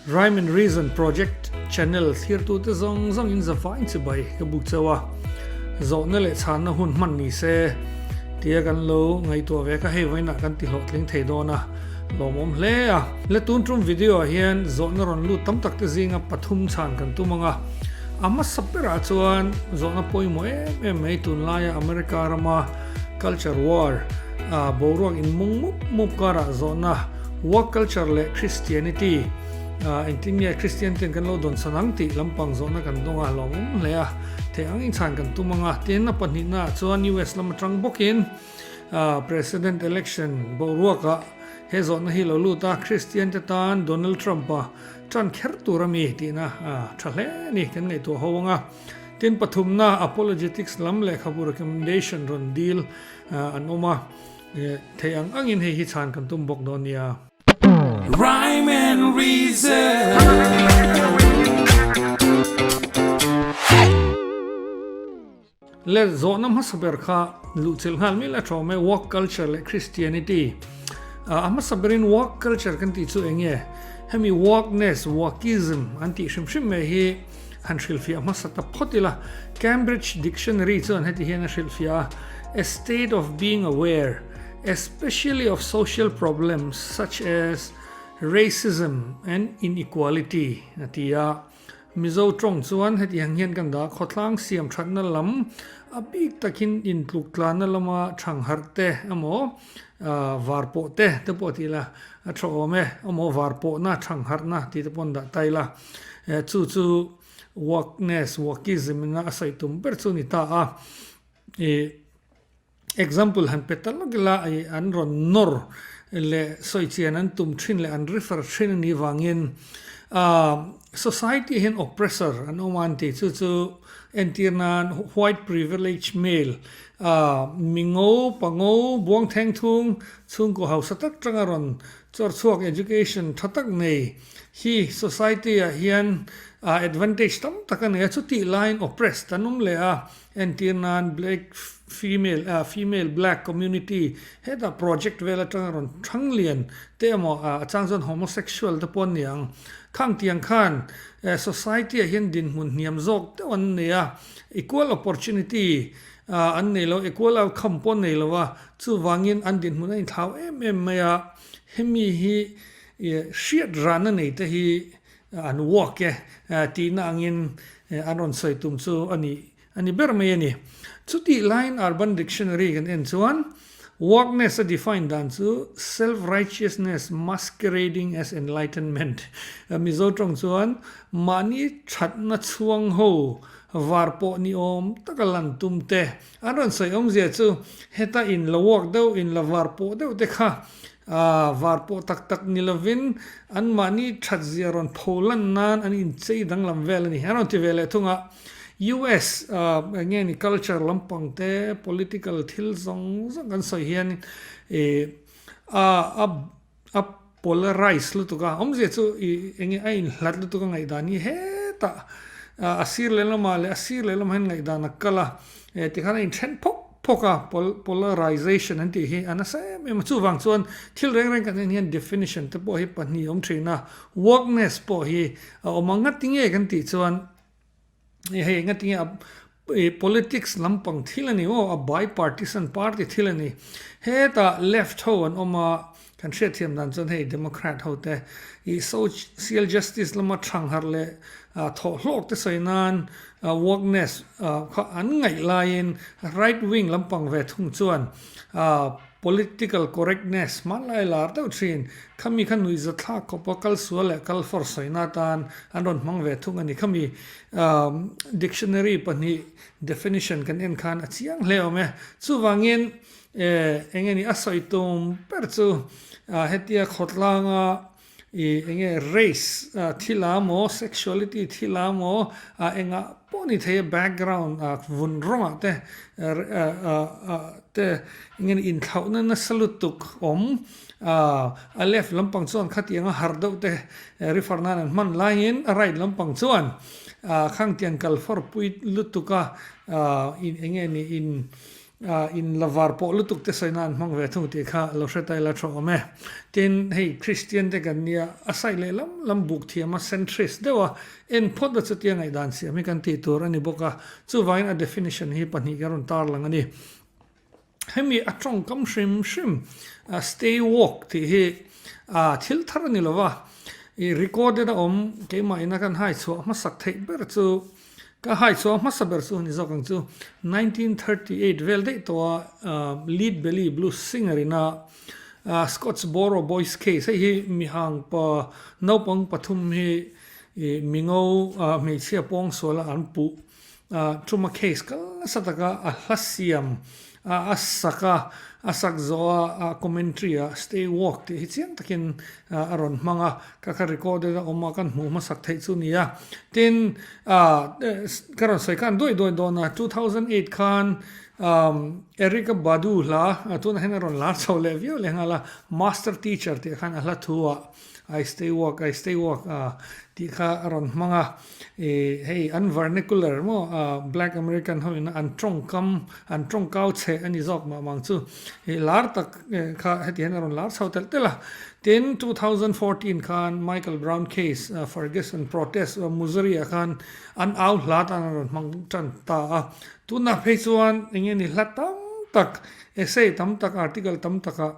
Rhyme and Reason Project channel thlirtute zawng zawngin zavai chibai ka buk chauh a, zawhna leh chhanna hun hman ni se tia kan lo ngaihtuah ve kha hei vawiinah kan ti hlawhtling thei dawn a, lawmawm hle a. Le tun tum video ah hian zawhna rawn lut tam tak te zinga pathum chhan kan tum ang a, a hmasa berah chuan zawhna pawimawh em em mai tunlaia America rama culture war boruak inmung mup mup karah zawhna Work culture leh Christianity, Engtin nge Christian ten kan lo dawn chhan ang tih lampang zawhna kan dawng a, hlawmawm hle a, theih ang inchhan kan tum ang a. Tin, a pahnihna ah chuan US lam atang bawkin President election boruakah he zawhna hi lo lut a, Christian te tan Donald Trump-a tan kher tur a mi tihna tha hle a ni kan ngaihtuah ho ang a. Tin, pathumna Apologetics lam lehkhabu recommendation rawn dil an awm a. Theih ang angin hei hi chhan kan tum bawk dawn nia. Rhyme and Reason. Le zawhna hmasa ber kha luhchilh nghal mil a thawm e, Woke culture leh Christianity. A hmasa berin woke culture kan tih chu eng nge? Hemi wokeness, wokeism an tih hrim hrim mai hi han hrilhfiah hmasa ta phawt ila. Cambridge Dictionary chuan heti hian a hrilhfiah a, A state of being aware, especially of social problems such as racism and inequality a ti a. Mizo tawng chuan heti ang hian kan dah, khawtlang siam thatna lam a bik takin intluk tlanna lama thangharh te emaw var pawh te te pawh ti ila a tha awm e, emaw var pawhna thangharhna tih te pawh an dah ta ila. Chu chu wokeness, wokeism ina a sawi tum ber chu a ni ta a. I example han pe ta lawk ila i an rawn nawr leh sawi chian an tum thin leh an refer thin a nih vangin society hian oppressor an awm a an tih chu chu entir nan white privilege male mi ngo pango buang theng thung chhungkaw hausa tak tanga rawn chawr chhuak education tha tak nei hi society ah hian advantage tam tak a nei a chutih laiin oppressed an awm leh a. Entir nan Black female ah female black community hetah project vel atanga rawn thang lian te emaw a chang chuan homosexual te pawh an ni ang. Khang tiang khan society ah hian dinhmun hniam zawk deuh an nei a, equal opportunity an nei lo, equal outcome pawh an nei lo a, chuvangin an dinhmun a inthlau em em mai a, hemi hi hriat rana nei te hi An walk e tihna angin an rawn sawi tum chu a ni a ni ber mai a ni. Chutih laiin Urban Dictionary kan en chuan wokeness a define dan chu self-righteousness masquerading as enlightenment. Mizo tawng chuan mahni thatna chhuang ho var pawh ni awm taka lan tum te an rawn sawi awmzia chu heta in la walk deuh in la var pawh deuh te kha A var pawh tak tak ni lovin anmahni thatzia rawn pho lan nan an inchei danglam vel a ni. An rawn ti ve leh thung a, US eng nge ni culture lampang te, political thil zawng zawng kan sawi hian ih a a a polarize lutuk a, awmzia chu ih eng nge a inhlat lutuk a ngaihdan hi hetah a sir lehlamah leh a sir lehlamah hian ngaihdan a kal a, tikhan a inthen phawk phawk a, polarization an tih hi a nasa em em a, chuvang chuan thil reng reng kan en hian definition te pawh hi pahnih a awm thin a, wokeness pawh hi a awm a, ngatinge kan tih chuan hei ngatinge a politics lampang thil a ni aw, a bipartisan party thil a ni, hetah left ho an awm a, Kan hriatthiam dan chuan hei Democrat ho te i social justice lama thangharh leh thawh hlawk te sawi nan wokeness kha an ngaih laiin right wing lampang ve thung chuan political correctness hmanlai lar deuh thin khami kha nuihza thlak khawpa kal sual leh kal fawr sawina atan an rawn hmang ve thung a ni. Khami dictionary pahnih definition kan en khan a chiang hle awm e. Chuvangin E, eng nge ni a sawi tum ber chu hetia khawtlanga i eng nge race thil a maw, sexuality thil a maw, engah pawh ni thei a background vun rawngah te te eng nge ni inthlauhna nasa lutuk awm a left lampang chuan khatianga harh deuh te refer nan an hman laiin a right lampang chuan khangtiang kal fawrpui lutuk a eng nge ni in. In la var pawh lutuk te sawina an hmang ve thung tih kha lo hre ta ila tha awm e. Tin, hei Kristian te kan nia, a side leh lam lam buk thiam a centrist deuh a, en phawt a chutia ngaihdan siam hi kan tih tur a ni bawk a, chuvangin a definition hi pahnih kan rawn tarlang a ni. Hemi a tawngkam hrim hrim stay woke tih hi thil thar a ni lo va, i recorded a awm keimah ina kan hai chhuah hmasak theih ber chu Ka hai chhuah hmasa ber chu ni zawk ang chu 1938 vel daih tawha Lead Belly blues singer ina Scottsboro Boys Case hei hi mihang pa naupang pathum hi mingo hmeichhia pawngsuala an puh Truma case kal nasa taka a hla siam a sak a, a sak zawh a a commentary ah stay woke tih hi chiang takin a rawn hmang a, ka kha recorded a awm a kan hmuh hmasak theih chu ni a. Tin, ka rawn sawi khan duai duai dawn a, 2008 khan Erykah Badu hla tunah hian a rawn lar chho leh viau leh nghal a, Master Teacher tih khan a hla thu ah I stay woke, I stay woke tih kha a rawn hmang a. Ih hei an vernacular maw black American ho in an tawngkam an tawngkau chhe a ni zawk mah mang chu ih lar tak kha heti hian a rawn lar chho telh telh a. Tin 2014 khan Michael Brown case Ferguson protest Missouri ah khan an au hla tan a rawn hmang tan ta a. Tunah phei chuan eng nge ni hla tam tak essay tam tak article tam takah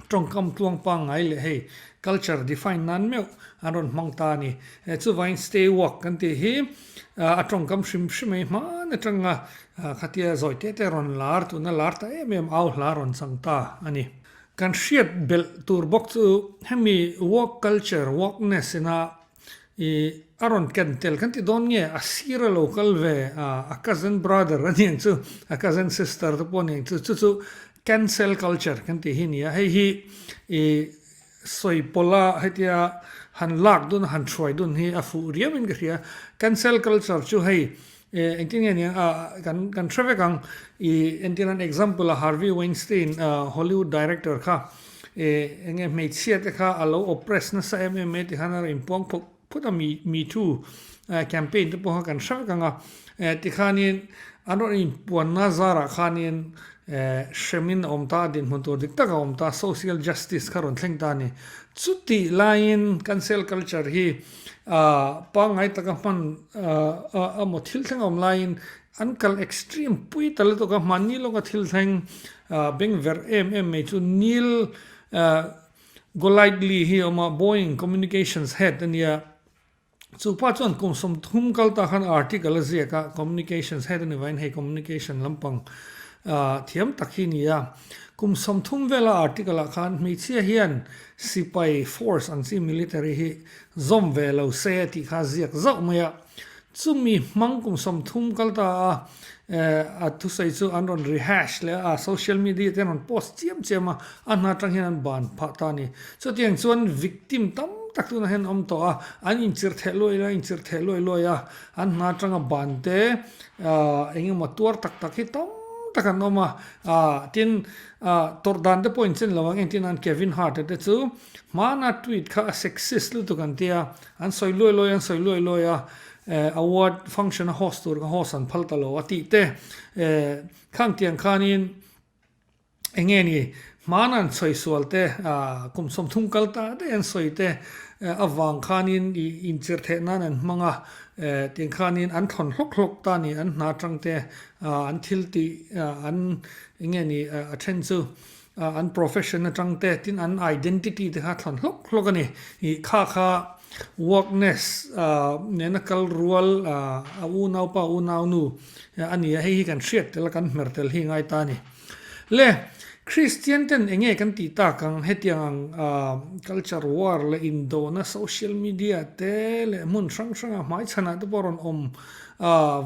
Tawngkam tluang pangngai leh hei culture define nan meuh an rawn hmang ta a ni. Chuvangin stay woke kan tih hi a tawngkam hrim hrim ei hman atanga khatia zawi te te rawn lar tuna lar ta em em au hla rawn chang ta a ni. Kan hriat belh tur bawk chu hemi woke culture, wokeness ina I a rawn ken tel kan ti dawn nge a sir a lo kal ve a, a cousin brother a niang chu, a cousin sister te pawh a niang chu, chu chu cancel culture kan tih hi a ni a, hei hi i sawi pawlh a hetia han lak dun a han thuai dun hi a fuh riau in ka hria. Cancel culture chu hei engtin nge niang a kan kan hre vek ang i entir an example a Harvey Weinstein Hollywood director kha E, enge hmeichhia te kha a lo oppress nasa em em mai tikhan a rawn inpuang phawt phawt a, Me Me Too campaign te pawh kha kan hre vek ang a. E, tikhanin an rawn inpuanna zarah khanin e, hremin a awm ta a, dinhmun tur dik tak a awm ta, social justice kha rawn thleng ta a ni. Chutih laiin cancel culture hi a pangngai taka hman a maw thil thleng a awm laiin An kal extreme pui ta lutuk a, hmanni lawka thil thleng beng verh em em mai chu Neil Golightly hi a awm a, Boeing Communications head a nia. Chu pa chuan kum 30 kal ta khan article a ziak a, Communications head a ni vangin hei communication lampang thiam tak hi a ni a. Kum 30 vela article ah khan hmeichhia hian sipai force ang chi military hi zawm ve lo se tih kha a ziak zauh mai a. Chumi hmang kum 30 kal ta a, a thusawi chu an rawn rehash leh a, social media te an rawn post chiam chiam a, a hna atang hian an ban phah ta a ni. Chutiang chuan victim tam tak tunah hian an awm tawh a, an inchirh theh luai luai a, inchirh theh luai luai a, an hna atanga ban te eng emaw tuar tak tak hi tam tak an awm a, tin tawrh dan te pawh inchen lo ang, engtin an Kevin Hart-a te chu hmana tweet kha a sexist lutuk an tia, An sawi luai luai a, an sawi luai luai a, award function a host tur kha host an phal ta lo a tih te khang tiang khanin eng nge ni hmana an sawi sual te kum 30 kal ta daih an sawi te avang khanin ih inchirh theih nan an hmang a, tiang khanin an thawn hlawk hlawk ta a ni, an hna atang te an thil tih an eng nge ni a then chu. An profession atang te tin an identity te kha thlan hlawk hlawk a ni. Ih kha kha wokeness nena kal rual a unaupa unaunu a ni a, hei hi kan hriat tel a kan hmer tel hi ngai ta a ni. Le Christian ten eng nge kan tih tak ang hetiang ang culture war leh indona social media te leh hmun hrang hranga hmaichhanah te pawh rawn awm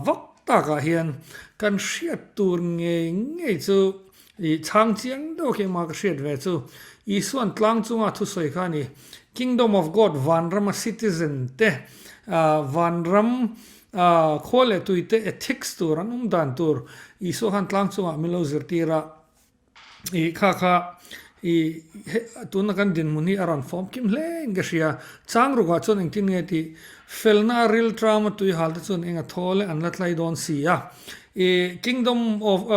vak takah hian kan hriat tur ngei ngei chu I chhang chiang deuh khi mah ka hriat ve chu. Isuan tlang chunga thusawi kha a ni. Kingdom of God vanrama citizen te, vanram khua leh tui te ethics tur an awm dan tur Isua khan tlang chungah min lo zirtir a. I kha kha i tuna kan dinhmun hi a rawn fawm kim hle in ka hria. Chang rukah chuan engtin nge tih felna a rilṭama tui hal te chuan eng a thawl e an la tlai dawn si a. I Kingdom of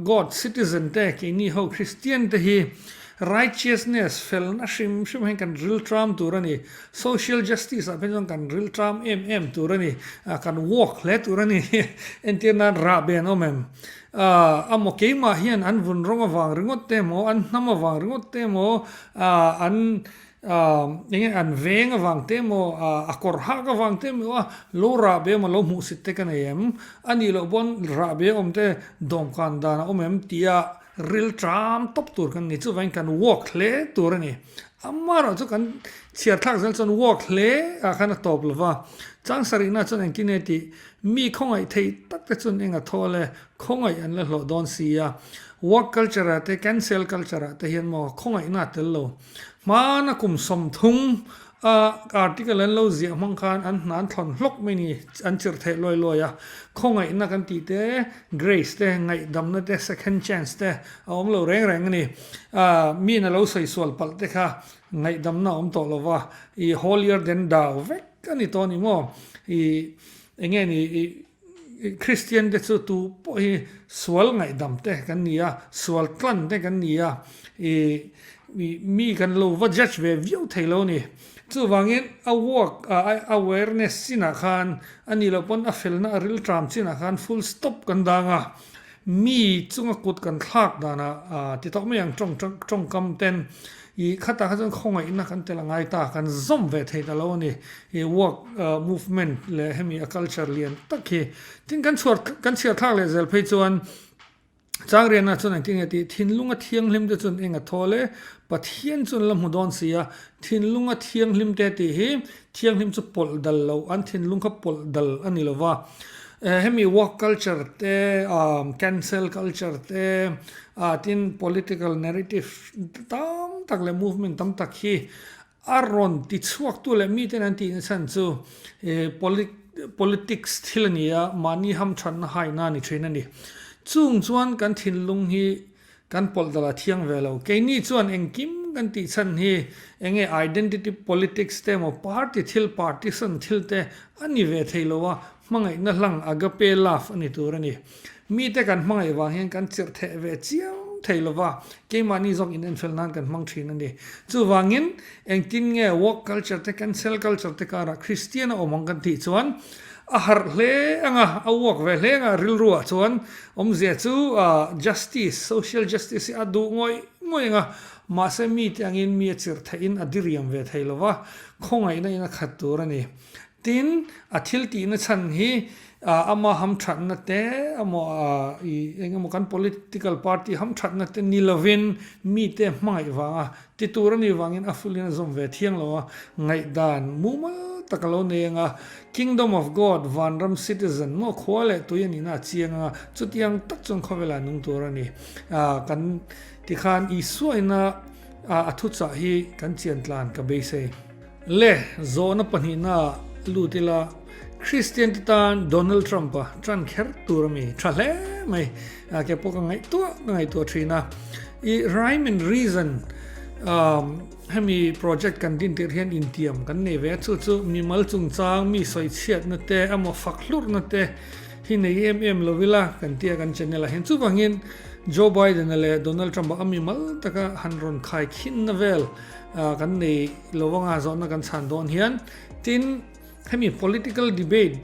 God citizen te keini ho Christian te hi righteousness felna hrim hrim hian kan rilṭam tur a ni. Social justice ah phei chuan kan rilṭam em em tur a ni. Kan walk hle tur a ni. Entir nan rahbe an awm em? Amaw keimah hian an vun rawng avang ringawt te emaw, an hnam avang ringawt te emaw, an Eng nge an veng avang te emaw, a kawr hak avang te emaw a lo rahbe emaw lo hmuhsit te ka nei em? A nih loh pawn rahbe awm te dawmkan dan a awm em tia ril ṭam tawp tur kan ni. Chuvangin kan walk hle tur a ni. Amaherawh chu kan chhiar thlak zel chuan walk hle ah khan a tawp lo va. Chang sarihna chuan engtin nge tih mi khawngaih thei tak te chuan eng a thawl e, khawngaih an la hlawh dawn si a. Walk culture ah te cancel culture ah te hian maw khawngaihna a tel lo. Hmana kum 30 a article an lo ziah hmang khan an hna an thlawn hlawk mai ni, an chirh theih luai luai a. Khawngaihna kan tih te, grace te, ngaihdamna te, second chance te a awm lo reng reng a ni. Miin a lo sawi sual palh te kha ngaihdamna a awm tawh lo va, i holier than thou vek a ni tawh a ni maw? I eng nge ni i Kristian te chu tu pawh hi sual ngaihdam te kan ni a, sual tlan te kan ni a, ih mi kan lo va judge ve viau thei lo a ni. Chuvangin a work a awareness chinah khan a nih loh pawn a felna a rilṭam chinah khan full stop kan dang a, Mi chunga kut kan thlak danah ti tawk mai ang tawng tawngkam ten i khatah kha chuan khawngaihna kan tel a ngai ta, kan zawm ve thei ta lo a ni. I work movement leh hemi a culture lian tak hi. Tin kan chhuar kan chhiar thlak leh zel phei chuan Changriana chuan engtin nge tih thinlunga thianghlim te chuan eng a thawl e, Pathian chuan la hmu dawn si a, thinlunga thianghlim te tih hi thianghlim chu pawlh dal lo, an thinlung kha pawlh dal a ni lo va. Hemi woke culture te, cancel culture te, tin political narrative tam tak leh movement tam tak hi a rawn ti chhuaktu leh miten an tihna chhan chu politics thil a ni a, mahni hamthatna haina a ni thin a ni. Chung chuan kan thinlung hi Kan pawlh dal a thiang ve lo. Keini chuan engkim kan tih chhan hi enge identity politics te emaw party thil partisan thil te a ni ve thei lo a, hmangaihna hlang agape love a ni tur a ni. Mite kan hmangaih vang hian kan chirh theh ve chiam thei lo va, keimahni zawk inenfel nan kan hmang thin a ni. Chuvangin engtin nge woke culture te cancel culture te karah Christian a awm ang kan tih chuan A harh hle ang a, a uak ve hle ang a rilruah chuan awmzia chu justice, social justice hi a duh ngawih ngawih ang a, mahse mite angin mi a chirh theihin a diriam ve thei lo va, khawngaihna in a khat tur a ni. Tin, a thil tihna chhan hi ama hamthatna te emaw i eng emaw kan political party hamthatna te ni lovin mite hmangaih vanga Ti tur a nih vangin a fulin a zawm ve thiang lo a, ngaihdan mumal tak a lo nei ang a, Kingdom of God, vanram citizen, maw khua leh tui a nihna a chiang ang a, chutiang tak chuan khawvelah nung tur a ni. Kan tikhan Isua ina a thuchah hi kan chian tlan ka beisei. Le, zawhna pahnihna lut ila, Kristian te tan Donald Trump-a tan kher tur a mi tha hle mai. Ke pawh ka ngaihtuah ka ngaihtuah thin a. I rhyme and reason hemi project kan din tir hian intiam kan nei ve a, chu chu mimal chungchang mi sawichhiatna te emaw fak hlurhna te hi nei em em lo ila kan tia kan channel ah hian. Chuvangin Joe Biden-a leh Donald Trump-a a mimal taka han rawn khaikhinna vel Kan nei lo anga zawhna kan chhan dawn hian tin hemi political debate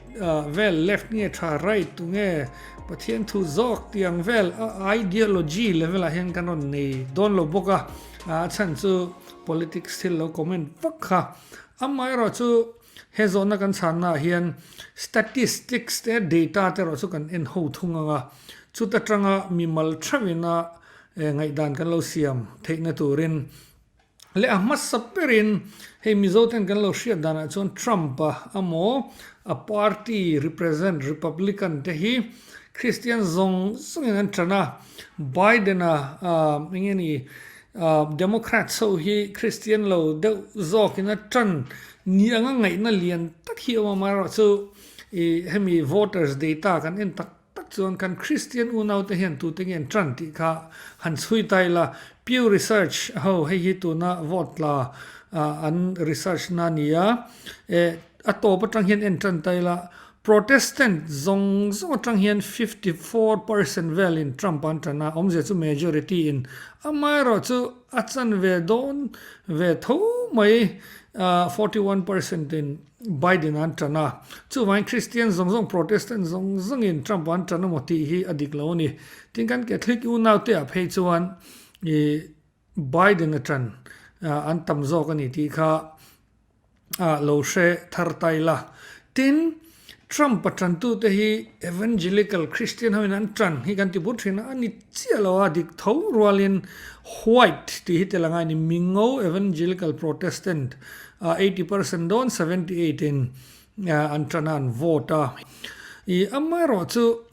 vel left nge tha right tu nge Pathian thu zawk tiang vel ideology level ah hian kan rawn nei dawn lo bawk a, a chhan chu politics thil lo comment vak kha. Amaherawh chu he zawhna kan chhanna ah hian statistics te data te erawh chu kan en ho thung anga chuta tanga mimal theuhina Ngaihdan kan lo siam theihna turin leh a hmasa berin hei Mizo ten kan lo hriat danah chuan Trump-a amaw a party represent Republican te hi Christian zawng zawngin an tan a, Biden-a eng nge ni Democrats ho hi Christian lo deuh zawkin a tan ni anga ngaihna lian tak hi a awm a, amaherawhchu hemi voters data kan en tak Tak chuan kan Kristian unaute hian tute nge an tan tih kha han chhui ta ila, Pew Research ho hei hi tuna vote tla an research na a ni a, eh a tawp atang hian en tan ta ila. Protestant zawng zawng atang hian 54% velin Trump an tan a, awmzia chu majority in amaherawh chu a chan ve dawn ve tho mai, 41% in Biden an tan a. Chuvangin Christian zawng zawng Protestant zawng zawngin Trump an tan emaw tih hi a dik lo a ni. Tin kan Catholic unaute ah phei chuan ih Biden a tan an tam zawk a ni tih kha lo hre thar ta ila. Tin, Trump a tantute hi Evangelical Christian hoin an tan hi kan ti bur thin a, a ni chiah lo a, dik tho rualin White tih hi tel a ngai a ni, Mingo Evangelical Protestant 80% dawn 78 in an tan a, an vote a. I amaherawh chu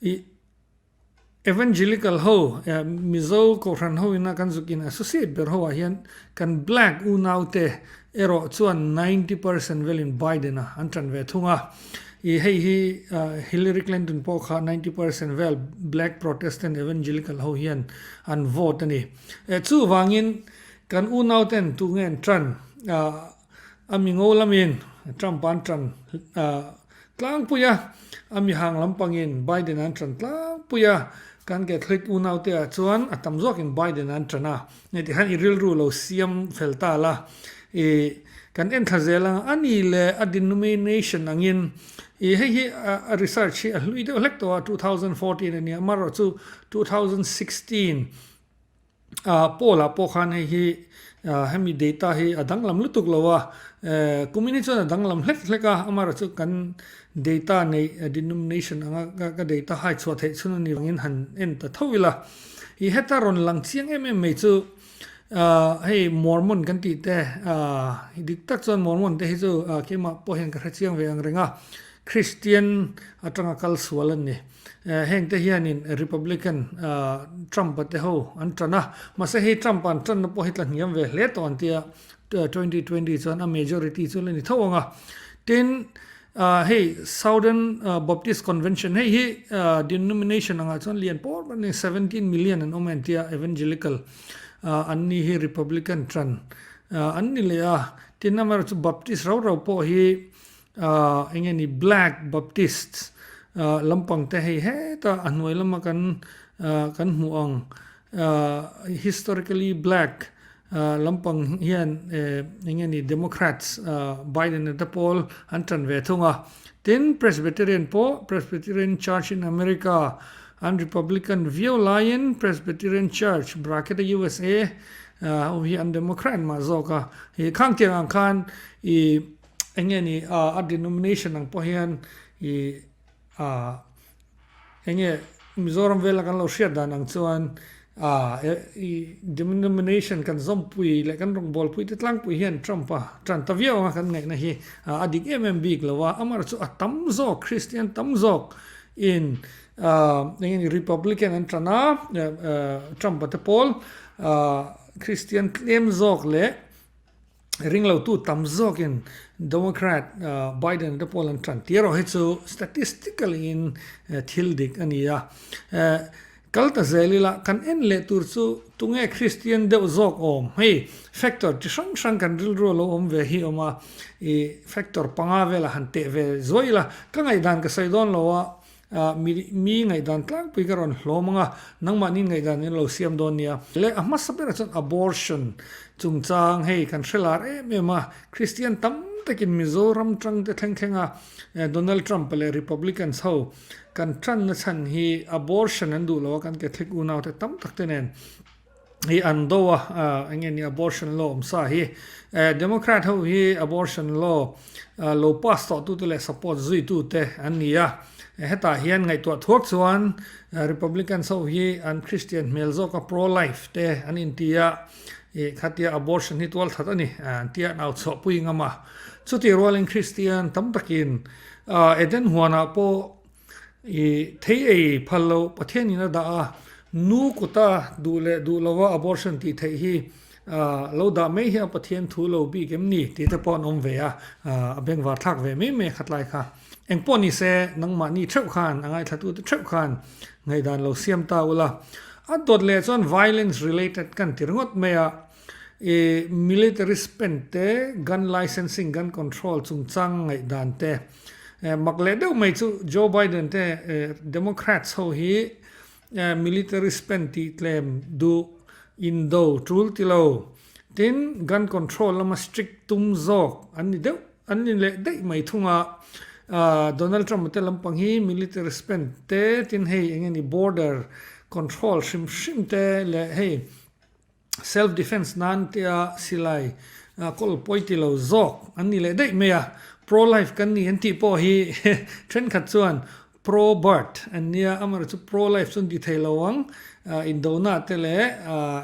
i Evangelical ho, Mizo Kohhran ho ina kan zuk in associate ber ho ah hian kan black unau te erawh chuan 90% velin Biden a an tan ve thung a. I hei hi Hillary Clinton pawh kha 90% vel black Protestant Evangelical ho hian an vote a ni. Chuvangin kan unau ten tunge an tan A mi ngo lamin Trump an tan tlangpui a, a mi hang lampangin Biden an tan tlangpui a, kan Catholic unaute ah chuan a tam zawkin Biden an tan a, hei ti khan i rilru lo siam fel ta la, i kan en thla zel ang a ni leh a denomination angin i hei hi a research hi a hlui deuh hlek tawh a, 2014 a nia, amaherawhchu chu 2016 Paul ah pawh khan hei hi hemi data hi a danglam lutuk lo a, kumin hi chuan a danglam hlek hlek a, amaherawh chu kan data neih denomination anga ka data hai chhuah theih chhun a ni vangin han en ta tho ila. I heta rawn lang chiang em em mai chu hei Mormon kan tih te dik tak chuan Mormon te hi chu keimah pawh hian ka hre chiang ve ang reng a, Christian atanga kal sual an ni. Heng te hianin Republican Trump-a te ho an tan a, mahse hei Trump-a an tanna pawh hi tla hniam ve hle tawh an tia, 2020 chuan a majority chu la ni tho ang a. Tin, hei Southern Baptist Convention hei hi denomination angah chuan lian pawr ber ni 17 million an awm a an tia, Evangelical an ni hi Republican tan an ni leh a. Tin, amaherawhchu Baptist rau rau pawh hi Eng nge ni Black Baptists lampang te hei heta a hnuai lama kan kan hmuh ang historically black lampang hian eng nge ni Democrats Biden te pawl an tan ve thung a. Tin Presbyterian pawh Presbyterian Church in America an Republican viau laiin Presbyterian Church bracket a USA ho hi an Democrat mah zawk a. Khang tiang ang khan i Eng nge ni a denomination ang pawh hian i a eng nge Mizoram vela kan lo hriat dan ang chuan a i denomination kan zawmpui leh kan rawngbawlpui te tlangpui hian Trump a tan ta viau anga kan ngaihna hi a dik em em bik lo a, amaherawh chu a tam zawk Christian tam zawk in eng nge ni Republican an tan a Trump a te pawl Christian tlem zawk leh Ringlotu tam zawkin Democrat Biden te pawl an tan tir erawh hi chu statistically in thil dik a ni a. Kal ta zel ila kan en leh tur chu tunge Christian deuh zawk awm? Hei factor chi hrang hrang kan rilru a lo awm ve hi awm a, i factor panga velah han teh ve zuai ila ka ngaihdan ka sawi dawn lo a, Mi mi ngaihdan tlangpui ka rawn hlawm ang a, nangmahni ngaihdan in lo siam dawn nia. Leh a hmasa berah chuan abortion chungchang hei kan hre lar em em a, Christian tam takin Mizoram tang te thleng thleng a Donald Trump leh Republicans ho kan tanna chhan hi abortion an duh lo a, kan Catholic unau te tam tak te nen. hi an do a, eng nge ni abortion law awm sa hi. Democrat ho hi abortion law lo pass tawh tute leh support zui tute an ni a. Hetah hian ngaihtuah thuak chuan Republicans ho hi an Christian hmel zawk a pro life te an inti a, khatia abortion hi tual that a ni an tia an au chhuah pui ngam a. Chutih rualin Christian tam takin Eden huanah pawh I thei ei phal lo Pathian in a dah a, nu kuta duh leh duh lova abortion tih theih hi lo dah mai hi a Pathian thu lo bik em ni tih te pawh an awm ve a, a bengvar thlak ve mai mai khatlai kha. Eng pawh ni se nangmahni theuh khan a ngaithla te theuh khan ngaihdan lo siam ta ula. A dawt leh chuan violence related kan ti ringawt mai a, i military spend te, gun licensing, gun control chungchang ngaihdan te. Mak leh deuh mai chu Joe Biden te Democrats ho hi military spend tih tlem duh indo tul ti lo. Tin, gun control lama strict tum zawk an ni deuh an ni leh daih mai thung a. Donald Trump te lampang hi military spend te tin hei eng nge ni border control hrim hrim te leh hei Self defence nan tia silai kawl pawi ti lo zawk an ni leh daih mai a, pro life kan ni an tih pawh hi thenkhat chuan pro birth an nia, amaherawhchu chu pro life chu an ti thei lo ang, indona te leh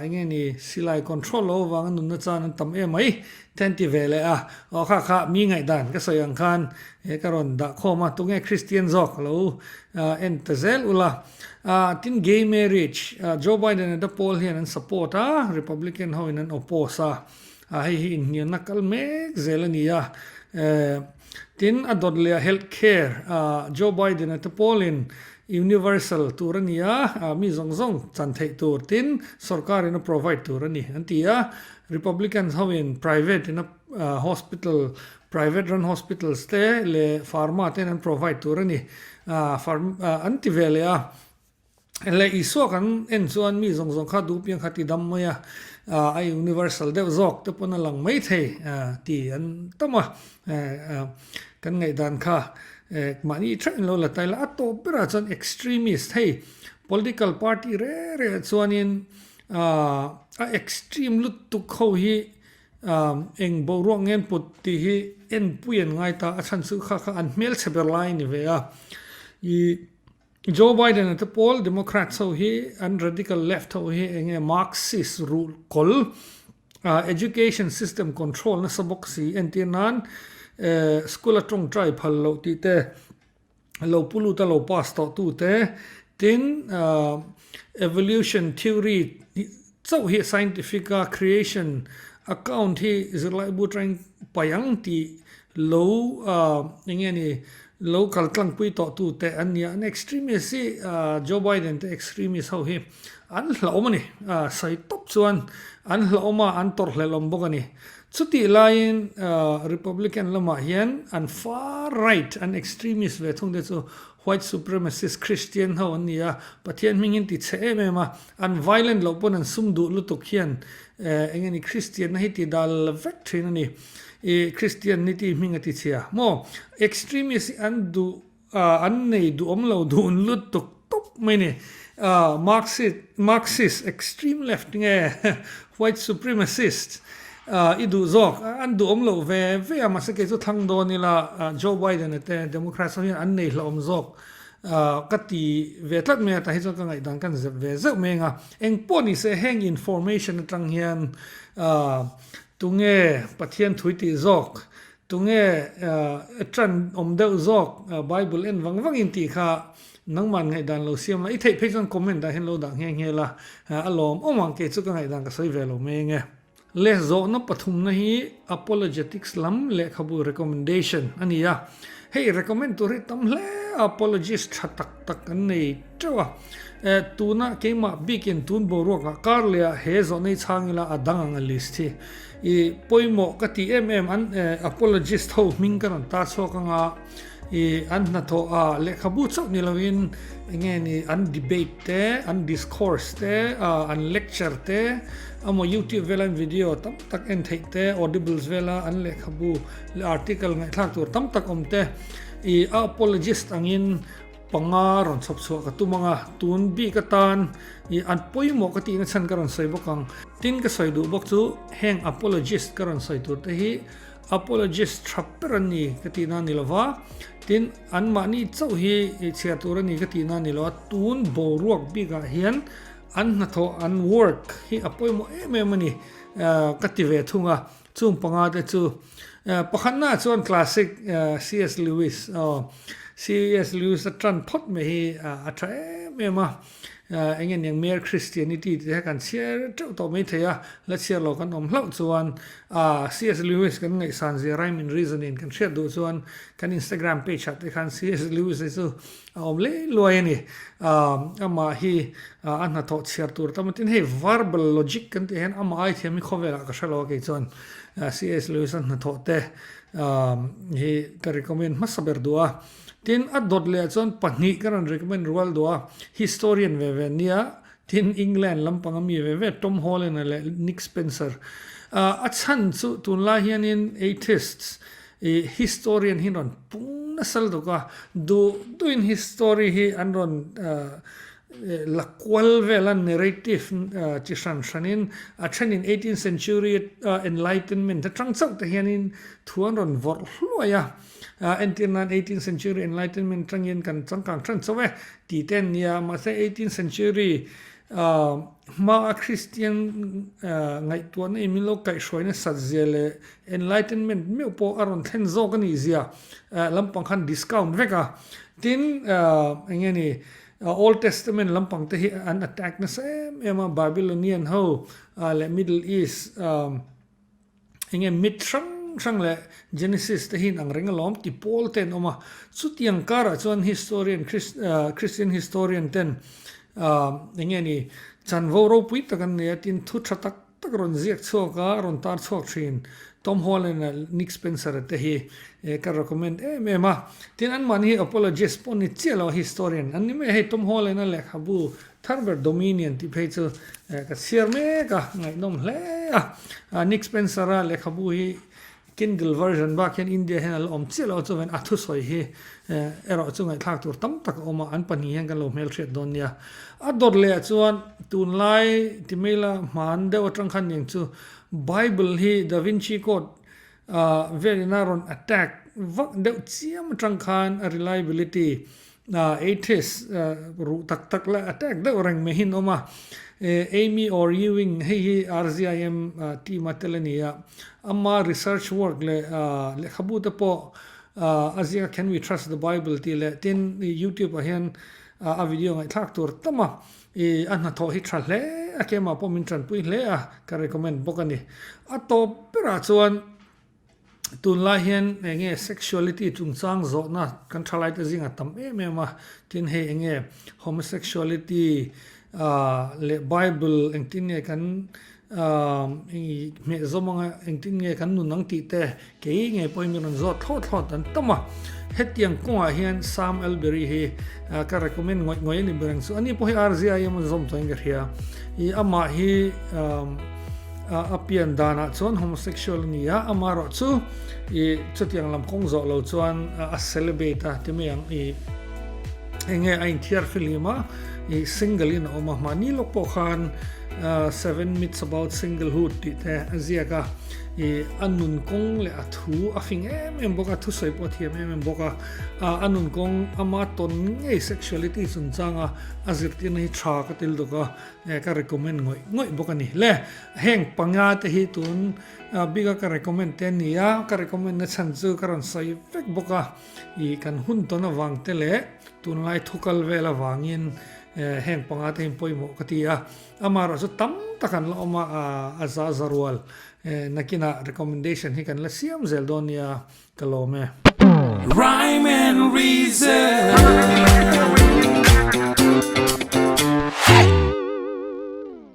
eng nge ni silai control lo avanga nunna chan an tam em mai te an ti ve leh a, aw kha kha mi ngaihdan ka sawi ang khan he ka rawn dah khawm a, tunge Christian zawk lo en ta zel ula. Tin gay marriage Joe Biden a te pawl hian an support a, Republican ho in an oppose a, hei hi inhnialna kal mek zel a ni a. Tin a dawt leh a health care Joe Biden a te pawl in universal tur a ni a, mi zawng zawng chan theih tur tin sorkar in a provide tur a ni an ti a, Republicans ho in private in a hospital Private run hospitals te leh pharma ten an provide tur a ni. Pharm an ti ve leh a. Leh Isua kan en chuan mi zawng zawng kha duh piang kha ti dam mai a, a universal deuh zawk te pawn a lang mai thei ti an tam a. Kan ngaihdan kha mahni theuh in lo la tai la. A tawp berah chuan extremist hei political party reh reh chuanin a extreme lutuk ho hi Eng boruak ngen put tih hi enpui an ngai ta, a chhan chu kha kha an hmelchhe ber lai a ni ve a. I Joe Biden a te pawl Democrats ho hi an radical left ho hi eng nge Marxist ruh kawl education system control nasa bawk si entir nan school a tawngtai phal loh tih te lo pu lut a lo pass tawh tu te tin evolution theory chauh hi scientific a creation account hi zirlai bu atangin paih ang tih lo eng nge ni lo kal tlangpui tawh tu te an ni a an extremist hi Joe Biden te extremist ho hi an hlauhawm a ni sawi tawp chuan an hlauhawm a an tawrhhlelh awm bawk a ni. Chutih laiin Republican lamah hian an far right, an extremist ve thung te chu white supremacist Christian ho an ni a, Pathian hmingin ti chhe em em a, an violent loh pawn an sum duh lutuk hian eng nge ni Christian na hi ti dal vek thin a ni. I Christian ni ti hming a ti chhia maw? Extremist hi an duh An nei duhawm lo dun lutuk tawp mai ni. Marxist, Marxist, extreme left nge white supremacist i duh zawk. An duhawm loh ve ve a, mahse kei chu thlang dawn ila Joe Biden a te Democrats ho hian an nei hlauhawm zawk ka ti ve tlat mai a, tah hi chuan ka ngaihdan kan zep ve zeuh mai ang a. Engpawh ni se heng information atang hian tunge Pathian thui tih zawk Tunge ṭan awm deuh zawk Bible en vang vangin tih kha nangman ngaihdan lo siam la, i theih phei chuan comment ah hian lo dah nghe nghe la, a lawm awm ang kei chu ka ngaihdan ka sawi ve lo mai ange. Le zawhna pathumna hi Apologetics lam lehkhabu recommendation a ni a, hei recommend tur hi tam hle a, apologist tha tak tak an nei teuh a, tuna keimah bikin tun boruakah kar leh ah he zawhna hi chhang ila a dang ang a list hi. I pawimawh ka tih em em an apologist ho hming ka rawn tar chhuak anga i an hnathawh a lehkhabu chauh ni loin eng nge ni an debate te an discourse te an lecture te emaw youtube vela an video tam tak en theih te audibles vela an lehkhabu leh article ngaihthlak tur tam tak awm te i a apologist angin Panga rawn chhawp chhuah ka tum ang a, tun bik atan i an pawimawh ka tihna chhan ka rawn sawi bawk ang. Tin ka sawi duh bawk chu heng apologist ka rawn sawi tur te hi apologist tha ber an ni ka tihna a ni lo va, tin anmahni chauh hi i chhiar tur a ni ka tihna a ni lo a, tun boruak bikah hian an hnathawh an work hi a pawimawh em em a ni ka ti ve thung a. Chung panga te chu pakhatna chuan classic CS Lewis aw CS Lewis a tan phawt mai hi a tha em em a, eng nge niang Mere Christianity tih te kha kan chhiar teuh tawh mai thei a, la chhiar lo kan awm hlauh chuan CS Lewis kan ngaihsan zia Rhyme and Reason in kan hriat duh chuan kan Instagram page ah te khan CS Lewis hi chu a awm leh luai a ni. Amah hi a hnathawh chhiar tur tam a tin hei verbal logic kan tih hian amah ai thiam hi khawvelah ka hre lo a kei chuan CS Lewis a hnathawh te. Hi ka recommend hmasa ber duh a. Tin, a dawt leh ah chuan pahnih ka rawn recommend rual duh a, historian ve ve nia, tin England lampang a mi ve ve Tom Holland-a leh Nick Spencer. A chhan chu tunlai hianin atheists i historian hi an rawn pung nasa lutuk a, duh duhin history hi an rawn la kual vel a, narrative chi hran hranin a thenin eighteenth century enlightenment atang chauh te hianin thu an rawn vawrh hluai a. Entir nan eighteenth century enlightenment atangin kan changkang than chauh e tih te an nia. Mahse eighteenth century hmaa Christian ngaihtuahna in min lo kaihhruaina sat zia leh enlightenment meuh pawh a rawn thlen zawk a nih zia lampang khan discount vek a. Tin eng nge ni Old Testament lampang te hi an attack nasa em em a Babylonian ho leh Middle East Enge mit hrang hrang leh Genesis te hian ang reng alawm ti pawl te an awm a. Chutiang karah chuan historian Christian historian ten enge ni chanvo ropui tak an nei a tin thu tha tak tak rawn ziak chhuak a rawn tar chhuak thin Tom Holland a Nick Spencer a te hi ka recommend em em a. Tin anmahni hi apologist pawh ni chiah lo a historian an ni mai a hei Tom Holland a lehkhabu Thar ber Dominion tih phei chu ka chhiar mek a, ngaihnawm hle a. Nick Spencer-a lehkhabu hi Kindle version bak hian India hian a la awm chiah lo a, chuvan a thusawi hi erawh chu ngaihthlak tur tam tak a awm a, an pahnih hian kan lo hmelhriat dawn nia. A dawt leh ah chuan tunlai ti mai la hman deuh atang khan niang chu Bible hi Da Vinci Code velina rawn attack vak deuh chiam atang khan a reliability Atheist ruh tak tak la attack deuh reng mai hi an awm a. Amy Orr Ewing hei hi RZIM team a tel a ni a, ama research work leh lehkhabu te pawh a ziak a Can We Trust the Bible tih leh tin YouTube ah hian a video ngaihthlak tur tam a. I a hnathawh hi tha hle a, keimah pawh min tanpui hle a, ka recommend bawk a ni. A tawp berah chuan Tunlai hian eng nge sexuality chungchang zawhna kan thalaite zingah tam em em a, tin hei eng nge homosexuality leh Bible engtin nge kan hmeh zawm anga engtin nge kan nun ang tih te kei ngei pawhin min rawn zawt thlawt thlawt an tam a. Hetiang kawngah hian Sam Allberry hi ka recommend ngawih ngawih a ni ber ang chu. Ani pawh hi RZIM a zawm tawhin ka hria. I amah hi A pian danah chuan homosexual a ni a, amaherawh chu i chutiang lam kawng zawh lo chuan a celibate a ti mai ang. I enge a inthiar fihlim a, i single in a awm a, mahni lawk pawh khan Seven Myths About Singlehood tih te a ziak a, i a nun kawng leh a thu a fing em em bawk a, thusawi pawh a thiam em em bawk a, a nun kawng ama tawn ngei sexuality chungchanga a zirtirna hi tha ka til dawk a. Ka recommend ngawih ngawih bawk a ni. Le, heng panga te hi tun bik a ka recommend te a ni a, ka recommend na chhan chu ka rawn sawi vek bawk a, ih kan hun tawn avang te leh tunlai thukal vel avangin heng panga te hi pawimawh ka ti a, amaherawh chu tam tak an la awm a, a za za rual nakinah recommendation hi kan la siam zel dawn nia ka lawm e. Rhyme and reason.